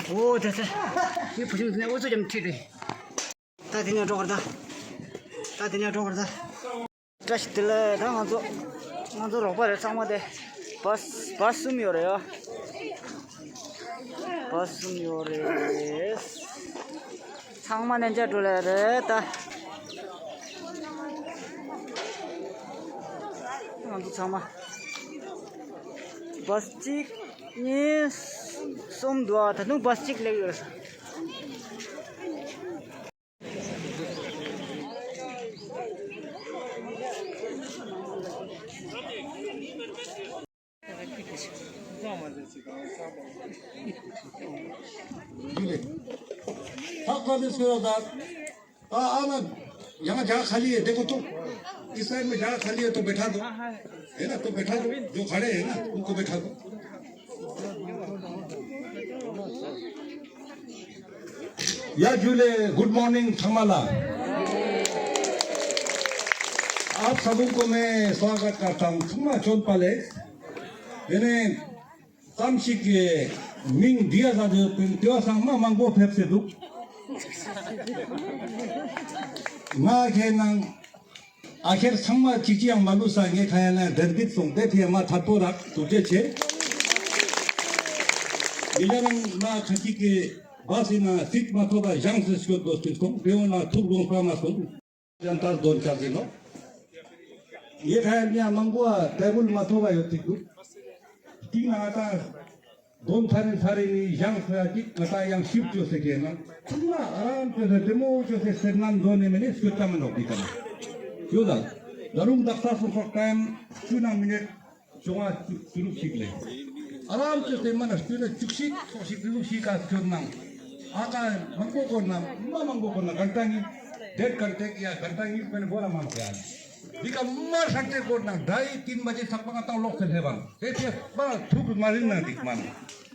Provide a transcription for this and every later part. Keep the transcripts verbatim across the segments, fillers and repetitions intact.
འོ་དེ་ཚེ། ངའི་བུ་ཆུང་དེ་ནས་ཨུ་ཚུགས་ཀྱང་ཁྲིད་རེད། ད་དེ་ནས་འགྲོ་གར་ད། ད་དེ་ནས་འགྲོ་གར་ད། བཀྲ་ཤིས་བདེ་ལེགས། ད་ང་ཚོ་ང་ཚོ་རོགས་པ་རེད། ཚང་མ་དེ་བཱས་བཱས་གསུམ་ཡོད་རེད་ཡ། བཱས་གསུམ་ཡོད་རེད། ཚང་མ་ནས་འཇགས་འགྲོ་ལེ་རེད་ད། ང་ཚོ་ཚང་མ་བཱས་གཅིག་གཉིས་གསུམ་འདུག་ཨ། ད་དུང་བཱས་གཅིག་སླེབས་ཡོད་རེད། हाँ, कॉलेज के बाद। हाँ, हाँ, ना, यहाँ जगह खाली है, देखो तो, इस साइड में जगह खाली है तो बैठा दो, है ना, तो बैठा दो, जो खड़े हैं ना, उनको बैठा दो। या जुले, गुड मॉर्निंग, थमाला। आप सबों को मैं स्वागत करता हूँ। थमा चोन पाले, मैंने तमशिक मिंग दिया सा जो पिन त्यो संग मा मंगो फेप से दुख। ང་ཁྱེད་ནང་ཨ་ཁྱེར་ཚང་མ་གཅིག་གཅིག་ཡང་མ་ལུས་ས། ངས་ཁ་ཡ་ལན་དན་པིད་སོང་དེ་ཕིའ་མ་ཐར་པོ་རག་དུ་རྒྱ་ཆེ། མི་ལ་རང་ང་ཁ་ཅིག་གི་བ་སི་ན་སིག་མ་ཐོབ་པ་ཞང་སི་སྐྱོད་དོ་སྟེར་སོང་དེ་འོང་ལ་ཐུག་རོང་ས་མ་སོང་། ཡང་ད་དོན་ཆགས་ཟིན་ནོ། ངས་ཁ་ཡ་ལན་མང་པོ་ཨ་ཏེ་བུལ་མ་ཐོབ་པ་ཡོད་ཅིག་འདུག་སྟིང་ན་ད། དོན་ཐ་རི་ཐ་རི་ནི་ཡང་ཧྲ་ཅིག་ང་ད་ཡང་ཤིབ་ཅོ་སེ་གེ་ན། ཚང་མ་ཨ་རམ་ཅོ་སེ་དེ་མོ་ཅོ་སེ་སེར་སྣ་འདོན་ནི་མི་ནི་སྐྱོད་ཙམ་མི་ནོག་འདི་ཀ་ན། ཡོད་ད། ད་རུང་དག་ས་སོ་སོ་ཀྲམ་ཅུ་ན་མི་ནི་བཅོ་ལྔ་ཅུ་རུག་ཞིག་ལེ། ཨ་རམ་ཅོ་སེ་མ་ན་སྐྱོད་ན་ཅུག་ཤིག་ཚོགས་ཤིག་རུག་ཤིག་ག་སྐྱོད་ན། ཨ་ཀ་མང་པོ་གོ་ན་མ་མང་པོ་གོ་ན་གན་ཏང་ངི་དེར་གན་ཏེག་ཡ་གན་ཏང་ངི་པེན་བོ་ལ་མང་པོ་ཡ། འདི་ཀ་མ་ཧྲ་ཏེ་གོ་ན་ད་ཡི་ཏིན་མ་ཅི་ཚག་པ་ང་ཏང་ལོག་སེ་ལྷེ་བང་དེ་ཕེ་པ་ཐུག་མ་རིན་ན་འདིག་མ་ན།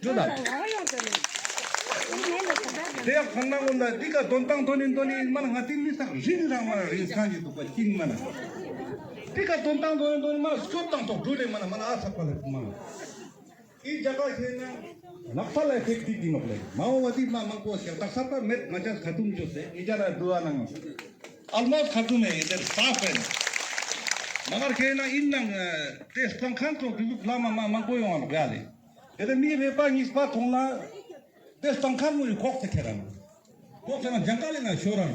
ཡོད་ལ། དེ་ཡང་ཁང་ན་འོ་ན་འདི་ཀ་དོན་དང་དོན་ནི་དོན་ནི་མ་ན་ང་ཏིན་མི་སག་རིན་རང་མ་ན་རིན་སང་གི་འདུག་པ་ཅིན་མ་ན། འདི་ཀ་དོན་དང་དོན་ནི་དོན་ནི་མ་ན་སྐྱོད་དང་ཐོག་འགྲོ་རེ་མ་ན་མ་ན་ཨ་ཚག་པ་ལེ་མ་ན། ཨི་རྒྱ་གར་ཁེ་ན་ནགས་ཚལ་ལ་ཐེག་ཏི་ཏི་ནོག་ལེ། མ་འོ་བ་ཏི་མ་མང་པོ་ཞིག་དག་ས་པ་མེད་ང་ཅག་ཁ་ཐུམ་ཅོ་སེ་ཨི་རྒྱ་ར་འདུ་བ་ནང་། ཨལ་མོ་སི་ཁ་ཐུམ་ཨེ་དེར་ས་པེན། ནག་གར་ཁེ་ན་ཨིན་ནང་ཏེ་སྟོང་ཁང་ཁྲོ་ཏི་ལུག་ལ་མ་མ་མང་པོ་ཡོང་བ་ལ་ག་ལེ། དེ་ལ་མི་རེ་པ་གཉིས་པ་ཐོང་ན་ཏེ་སྟོང་ཁང་མོ་ཡི་ཁོག་ཏེ་ཁེ་ར་ནོ། ཁོག་ཏེ་ན་ཇང་ཀ་ལེ་ན་ཤོ་རང་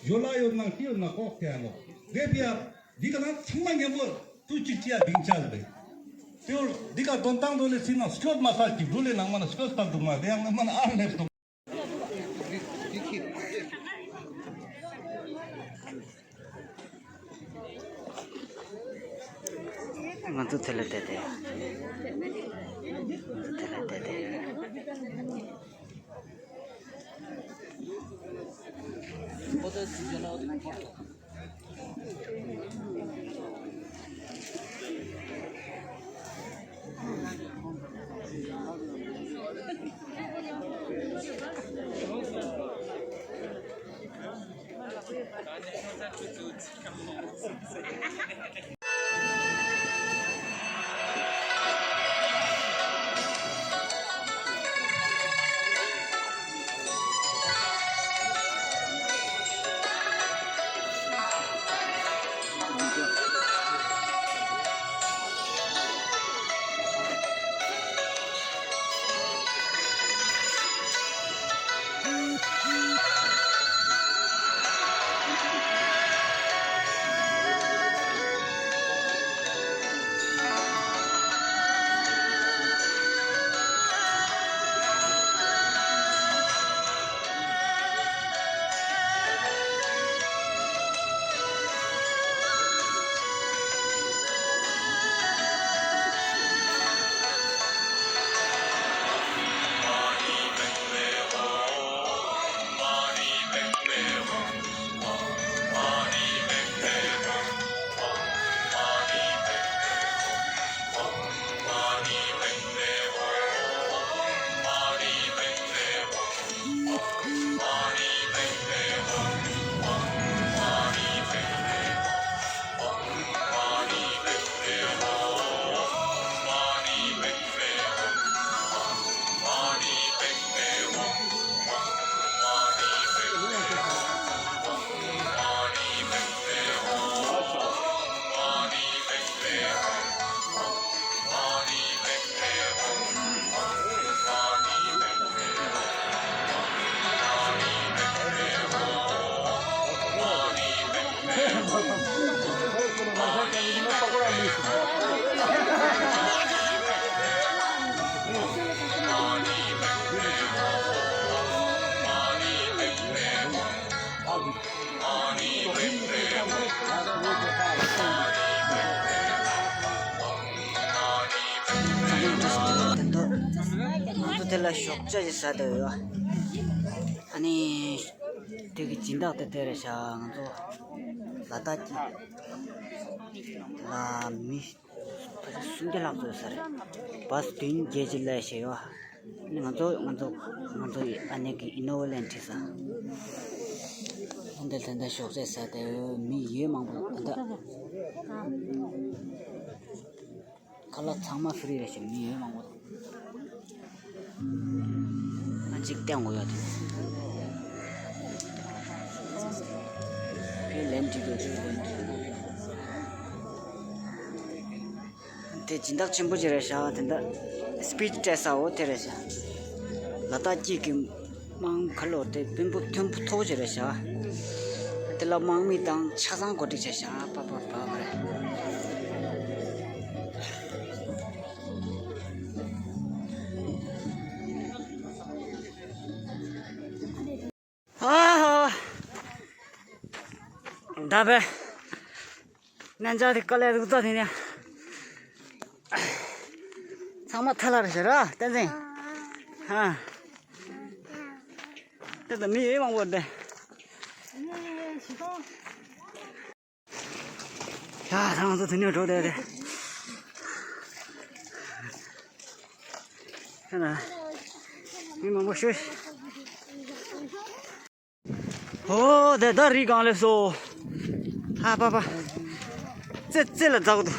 ཇོ་ལ་ཡོད་ནང་ཏི་ཡོད་ན་ཁོག་ཏེ་ཡ་ནོ། དེ་པི་ཡ། འདི་ག་ན་ཚང་མ་མཉམ་པོ་ཏུ་གཅིག་ཅི་ཡ་སྡིངས་ཆ་རེད། དེ་འོ་འདི་ག་དོན་དང་དོན་ལས་ཚིག་ན་སྐྱོད་མ་ས་ཅིག་འགྲུལ་ལས་ནང་མ་ན་སྐྱོད་ལྟར་འདུག་མ་དེ་ཡང་ན་མ་ན་ཨར་ལེབ་སོང་། ང་ཚོ་དེ་ལ་བསྡད་དེ། ང་ཚོ་དེ་ལ་བསྡད་དེ། ཞོགས་ཇ་ཞིག་ཟ་བསྡད་ཡོད། ཨ་ནི། དེ་གི་སྦྱིན་བདག་དེ་དེ་རེད་ཤག་ང་ཚོ་ལ་དྭགས་ཀྱི་ལ་མི་སུམ་བརྒྱ་ལྷག་ཙམ་ཡོད་ས་རེད། བཱས་བདུན་བརྒྱད་ཅིག་སླེབས་བཞག་ཡོད། ཨ་ནི་ང་ཚོ་ང་ཚོ་ང་ཚོ་ཡི་ཨ་ནེ་གི་ཨི་ནོ་ཝ་ལེན་ཁྲིད་ས། འདི་ལ་ད་ལྟ་ཞོགས་ཇ་ཟ་བསྡད་ཡོད། མི་ཡོད་མང་པོ་ད་ལྟ། ཁ་ལག་ཚང་མ་ཧྥི་རི་རེད་ཤག་མི་ཡོད་མང་པོ། ཨ་གཅིག་བསྟན་དགོས་ཡ་དེ། ཁོས་ལན་འགྲིག་འདུག་ཁོས་ལན་འགྲིག་འདུག་དེ་སྦྱིན་བདག་ཆེན་པོ་ཅིག་རེད་ཤག་དེ་འདྲ་སི་པི་ཆི་སྤྲད་ས་འོ་དེ་རེད་ཤག་ལ་དྭགས་སྐྱིད་ཀྱི་དམངས་ཁ་ལོ་དེ་དཔོན་པོ་མཐོན་པོ་མཐོ་པོ་ཅིག་རེད་ཤག་དེ་ལ་དམག་མི་དང་ཆ་ཚང་གོ་སྒྲིག་བྱས་ཤག་པ་པ་པ་པ་རེད། ཨ་ཧ། ད་བས། གནས་མཇལ་དེ་དཀའ་ལས་རུག་ཙག་དེ་ནས། ཚང་མ་ཐལ་ལ་རེ་ཞེ་ར་བསྟན་འཛིན། ཧ། དེ་ད་མི་ཡོད་མང་པོ་འདི། ཡ་ད་ང་ཚོ་དེ་ནས་འགྲོ་བསྡད་དེ། ཧ་ན། མི་མང་པོ་ཤོད། ཨོ་དེ་ད་རི་སྒང་སླེབས་སོང་། ཧ་པ་པ། རྩེ་རྩེ་ལ་འཛེག་འདུག་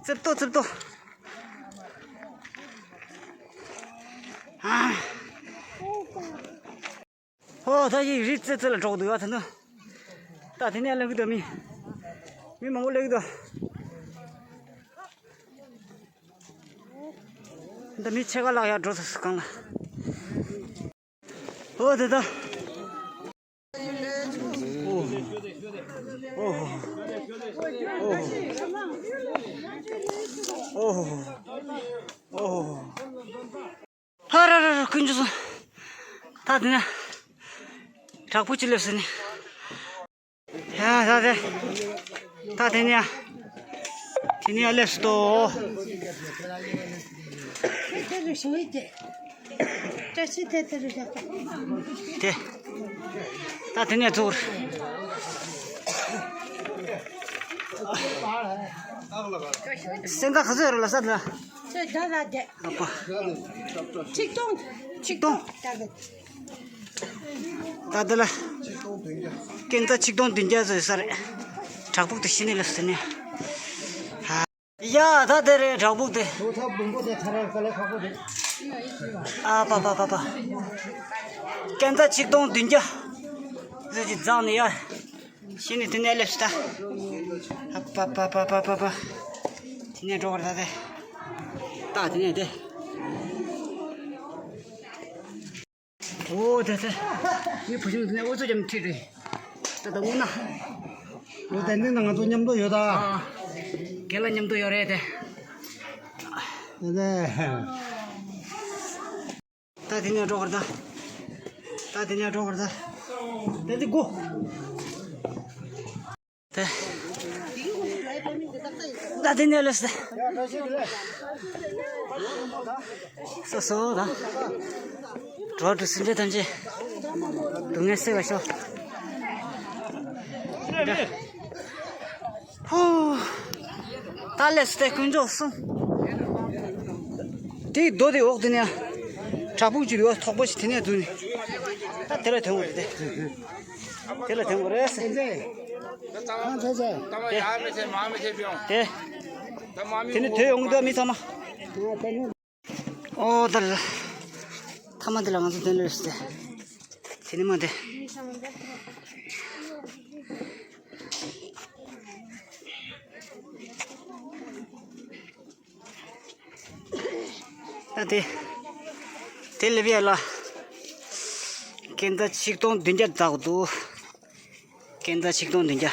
རྩེ་ཏོ་རྩེ་ཏོ། ཨ། ཨོ་ད་ཡིག་རི་རྩེ་རྩེ་ལ་འགྲོ་འདུག་ཡ་ད་ནི། ད་དེ་ནས་སླེབས་ཀྱི་འདུག་མི། མི་མང་པོ་སླེབས་ཀྱི་འདུག་ད་མི་ཕྱེད་ཀ་ལྷག་ཡར་འགྲོ་ཚར་སོང་སྒང་ལ། ཨོ་དེ་ད། ཨོ། ཨོ། ཨོ། ཨོ། ཧ་ར་ར་ར་ཀུན་སྤྱོད་སོང་། ད་དེ་ནས་བྲག་ཕུག་ཅིག་སླེབས་ཟིན་ནས། ཡ་ད་དེ། ད་དེ་ནས་ཡ། དེ་ནས་ཡ་སླེབས་སོང་། དེ། ད་དེ་ནས་ཚུར། སེང་ག་ག་ཚོད་ཡོད་རེད་ལ་ས་ལ། ཁྱོད་ད་ལ་བསྡད། ཨ་ཕ། ཆིག་སྟོང་། ཆིག་སྟོང་། ད་ལྟ། ད་ལྟ་ལ། སྐྱེ་འདི་ཆིག་སྟོང་བདུན་བརྒྱ་ཙམ་ཡོད་ས་རེད། བྲག་ཕུག་དེ་ཤི་ནི་ལ་ཟེར་ནི། ཡ་ད་དེ་རེད་བྲག་ཕུག་དེ། ཨོ་ཐབ་བུམ་པོ་དེ་ཐ་ར་ས་ལ་ཁག་པོ་རེད། ཨ་པ་པ་པ་པ། སྐྱེ་འདི་ཆིག་སྟོང་བདུན་བརྒྱ་ཙམ་ཅིག་འཛེགས་ནི་ཡ། ཤི་ནི་དེ་ནས་སླེབས་སོང་ད། ཨ་པ་པ་པ་པ་པ། དེ་ནས་འགྲོ་བར་ད་དེ། ད་དེ་ནས་དེ། ཨོ་དེ་དེ། ངའི་བུ་ཆུང་དེ་ནས་ཨུ་ཚུགས་ཀྱང་ཁྲིད་རེད། ད་ད་འོ་ན། ཨོ་དེ་ནས་ང་ཚོ་མཉམ་དུ་ཡོད་ད། ཨ། རྒན་ལགས་མཉམ་དུ་ཡོད་རེད་དེ། དེ་ནས། ད་དེ་ནས་འགྲོ་གར་ད། ད་དེ་ནས་འགྲོ་གར་ད། ད་དེ་དགོ། དེ། ད་དེ་ནས་ལས་ད། སོ་སོ་ད། འགྲོ་འགྲོ་སེམས་ཅན་ཐམས་ཅད། སྡུག་བསྔལ་སེལ་བར་ཤོག་ཧོ། ད་ལས་སུ་དེ་དཀོན་མཆོག་གསུམ། དེའི་རྡོ་དེ་འོག་དེ་ནས། བྲག་ཕུག་ཅིག་ཡོད་ཐོག་པོ་ཞིག་དེ་ནས་འཛུལ་ནས། ད་དེ་ལ་ཐོན་འོང་དེ། དེ་ལ་ཐོན་འོང་རེད། དེ། དེ་ནས་དེ་ཡོང་གི་འདུག་མི་ཚང་མ། ཨོ་ད་ལ། ཐ་མ་དེ་ལ་ང་ཚོ་དེ་ལས་སུ་དེ། དེ་ནས་མ་དེ། ད་དེ། དེ་ལེ་བི་ཡ་ལ། སྐྱེ་འདི་ཆིག་སྟོང་བདུན་བརྒྱ་འཛེགས་འདུག་སྐྱེ་འདི་ཆིག་སྟོང་བདུན་བརྒྱ།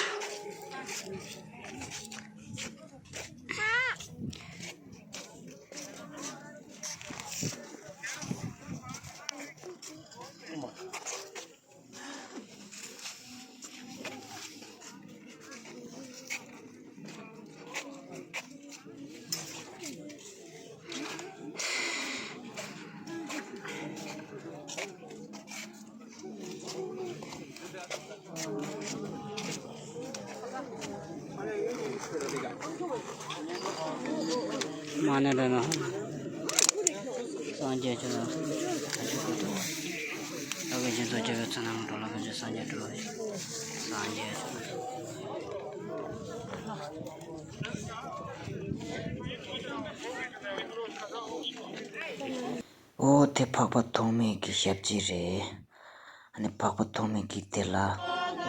ཨ་ནི་འདྲ་ན། སངས་རྒྱས་ཆོས་དང་། ཨ་ཆོས་སྐུ་དང་། བདག་གིས་སྦྱིན་སོགས་བགྱིས་པའི་ཚེ་ན། འགྲོ་ལ་ཕན་ཕྱིར་སངས་རྒྱས་འགྲུབ་པར་ཤོག། སངས་རྒྱས་ཆོས། ཨོ་དེ་འཕགས་པ་ཐོགས་མེད་ཀྱི་ཞབས་རྗེས་རེད། ཨ་ནི་འཕགས་པ་ཐོགས་མེད་ཀྱིས་དེ་ལ་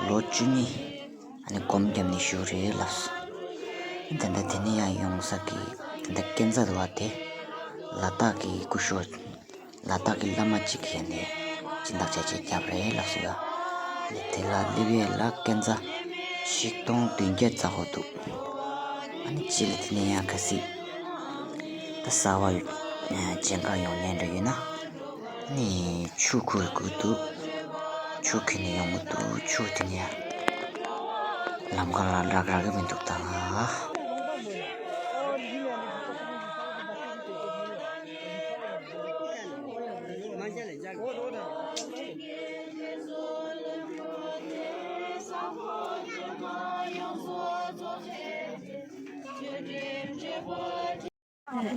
ལོ་བཅུ་གཉིས་ཨ་ནི་སྒོམ་བརྒྱབ་ནས་བཞུགས་རེད་ལབ་སོང་། ད་ལྟ་དེ་ནས་ཡར་ཡོང་ས་གི་ད་ལྟ་ཀན་ཛ་འདུག་བ། དེ་ལ་དྭགས་ཀྱི་སྐུ་ཞབས་ལ་དྭགས་ཀྱི་བླ་མ་གཅིག་གིས་ནས་སྦྱིན་བདག་བྱས་བྱས་བརྒྱབ་རེད་ལབ་སོང་ཡ། ཨ་ནི་དེ་ལ་སླེབས་ཡས་ལ་ཀན་ཛ་ཆིག་སྟོང་བདུན་བརྒྱ་འཛེགས་དགོས་འདུག། ཨ་ནི་རྗེས་ལ་དེ་ནས་ཡང་གལ་སྲིད་ད་གསར་པ་མཇལ་ཁ་ཡོང་མཁན་འདྲ་ཡོད་ན། ཨ་ནི་ཆུ་ཁོལ་དགོས་འདུག། ཆུ་ཁྱེར་ནས་ཡོང་གི་འདུག། ཆུ་དེ་ནས་ཡང་ལམ་ཁ་ལ་རག་རག་གི་མི་འདུག་ད།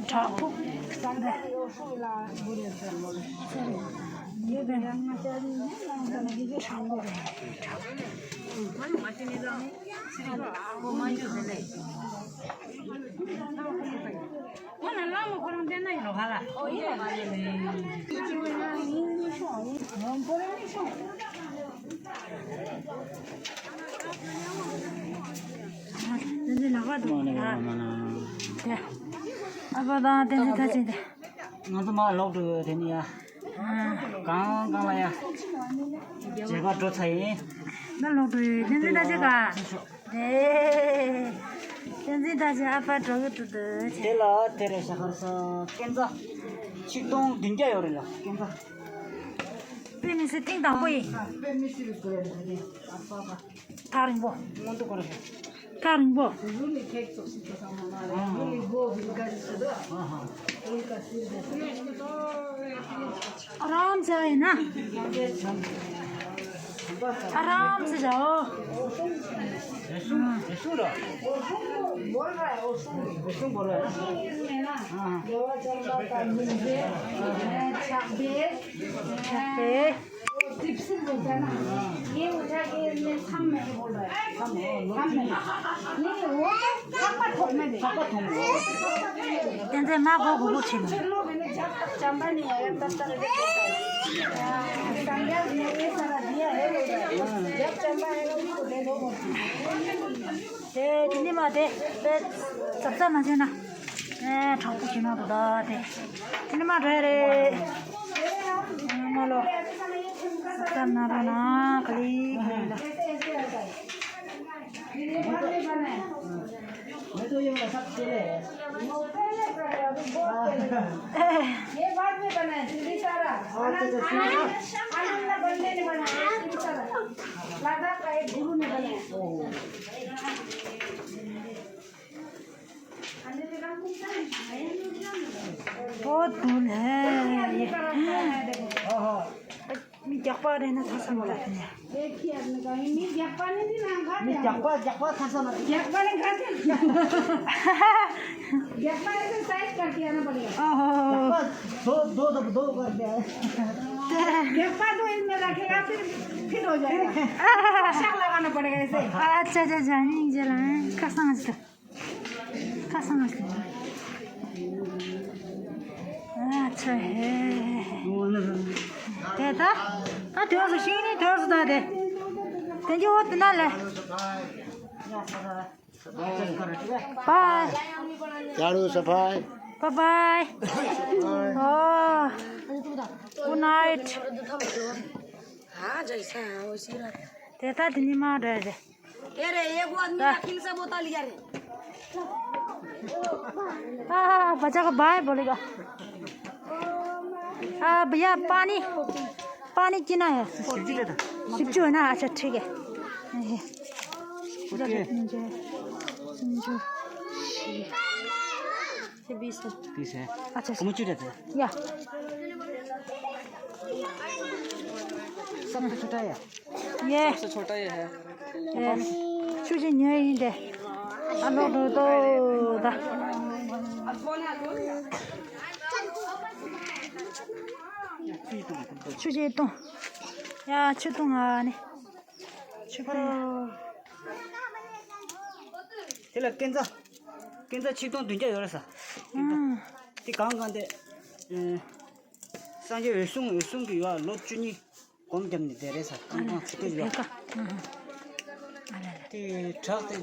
དྲག་པོ། བསྟན་འཛིན་ལག་པ་འདུག་ཨ། ཨ་ཕ་དང་བསྟན་འཛིན་ཐར་ཕྱིན་དེ། ང་ཚོ་མར་ལོག་འགྲོ་ཡོད་དེ་ནི་ཡ། ཨ། གང་གང་ལ་ཡ། མཇལ་ཁ་འགྲོ་ཚར་ཡིན། ད་ལོག་འགྲོ་ཡོད། བསྟན་འཛིན་ཐར་ཕྱིན་ག། དེ། བསྟན་འཛིན་ཐར་ཕྱིན་ཨ་ཕ་འགྲོ་གི་འདུག་འདུག་བྱས། དེ་ལ་དེ་རེད་ཤག་ཁར་ས་ཀན་ཛ། ཆིག་སྟོང་བདུན་བརྒྱ་ཡོད་རེད་ལ་ཀན་ཛ། དཔེ་མི་སྲིད་ཐེངས་དང་པོ་ཡིན། ཨ། དཔེ་མི་སྲིད་པའི་སྐོར་ཡང་དེ་ཨ་ཕ་ཕ། ཐག་རིང་པོ། སྔོན་དུ་སྐོར་ཞིག་ཐག་རིང་པོ། ཨ་ཧ། ཨ་རམ་ས་ཡིན་ན། ཨ་རམ་ས་བྱའོ། རེ་ཟུང་རེ་ཟུང་ར། རེ་ཟུང་བོར་བ། ཨ་ཧ། ཕྱག་དཔེ། ཕྱག་དཔེ། བསྟན་འཛིན་མ་གོ་གོ་གོ་བྱེད་མི། དེ་དེ་ནི་མ་དེ་དཔེ་ཙབ་ཙབ་མ་བྱས་ན། ཨེ་དྲག་པོ་བྱེད་ན་འདུག་ད་དེ། དེ་ནི་མ་འགྲོ་ཡ་རེད། ཨ་མ་ལོ། ཙབ་ཙབ་ན་རོ་ན་ག་ལི་ག་ལི་ལ། ये बाद में बना है, जल्दी सारा। आनंद, आनंद बंदे ने बनाया, जल्दी सारा। लद्दाख का एक गुरु ने बनाया। बहुत दूर है ये। हाँ, हाँ। མི་རྒྱགས་པ་རེད་ན་ཚ་ས་མ་ལ་ཕན་ཡ། མི་རྒྱགས་པ་ནི་འདི་ནང་ག་མི་རྒྱགས་པ་རྒྱགས་པ་ཚ་ས་མ་རྒྱགས་པ་ནི་ག་དེ། རྒྱགས་པ་ནི་སའིཛ་ཀར་ཏི་ཨ་ན་པ་ལེ། ཨོ་ཧོ། རྒྱགས་པ་དོ་དོ་དོ་དོ་ཀར་ཏི། རྒྱགས་པ་དོ་ཨིན་ན་ར་ཁེ་ཨ་ཕི་ཕི་རོ་ཇ་ཡ། ཤག་ལ་ག་ན་པ་ལེ་ག་ཡ་སེ། ཨ་ཅ་ཅ་ཅ་ནི་ཇ་ལ་ཁ་སང་ཨ་ཅི། ཁ་སང་ཨ་ཅི། ཨ་ཅི་ཧེ། དེ་ད། ད་དོས་སུ་ཤིང་ནི་དོས་སུ་ད་དེ། དེ་ཇི་འོ་དེ་ན་ལེ། Bye. Yaru safai. Bye bye. Oh. Good night. हाँ, जैसा है, वैसी रात। तेता दिन मा रह रे। ए रे, एक वो आदमी हाँ। आखिर से बोतल लिया रे। हाँ, बच्चा का बाय बोलेगा। आ, भैया, पानी, पानी पीना है। सिप जो है ना, अच्छा, ठीक है। ये, ये, ये बीस है। बीस है। अच्छा, अच्छा। कम चुट है। या। सबसे छोटा है। ये। सबसे छोटा ये है। ये। शुजी न्यू ही दे। आलो दो दो दा। ཆུ་ཆེ་གཏོང་། ཡ་ཆུ་གཏོང་ཨ་ནི། ཆུ་གཏོང་། དེ་ལ་སྐས་འཛེག་སྐས་འཛེག་ཆིག་སྟོང་བདུན་བརྒྱ་ཡོད་རེད་ས། སྐས་འཛེག་ཨང་། དེ་གང་གང་དེ། ཨེ། སངས་རྒྱས་འོད་སྲུང་འོད་སྲུང་གི་ཡོད་ལོ་བཅུ་གཉིས། སྒོམ་བརྒྱབ་ནས་བསྡད་རེད་ས། ཨ་ལ་ཁང་ཁང་ཆུ་ལ་ཚོད་ཡོད། ཨ་ལ་ལ། དེ་བྲག་དེ་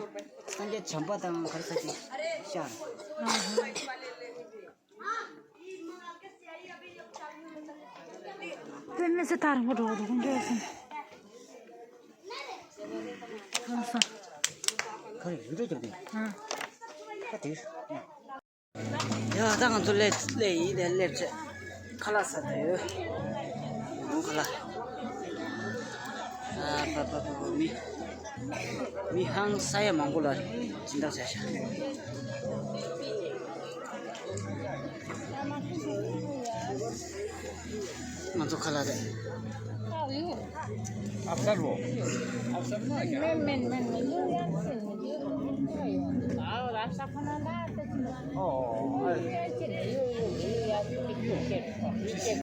སངས་རྒྱས་བྱམས་པ་དང་ག་རེ་ས་ཅིག་ཤར། ཨ་ཧ། དེ་མི་སི་ཐར་མོ་འགྲོ་འདུག་འགྲོ་སོང་། ཁང་ས། ག་རེ་ཡུལ་འགྲོ་རྒྱབ་དེ། ཨ། ད་དེ། ཡ་ད་ང་ཚོ་སླེབས་སླེབས་ཡིན། དེ་སླེབས་བྱས་ཁ་ལག་ཟ་ད་ཡོད། ཡུ་ཁ་ལག་ཨ་པ་པ་པ་པ་མི་མི་ཧང་ས་ཡ་མང་པོ་ལ་སྦྱིན་བདག་བྱས་ཤག་ང་ཚོ་ཁ་ལག་རེད། ཨབ་སར་བོ། ཨབ་སར་མ་ཡ། ཨོ།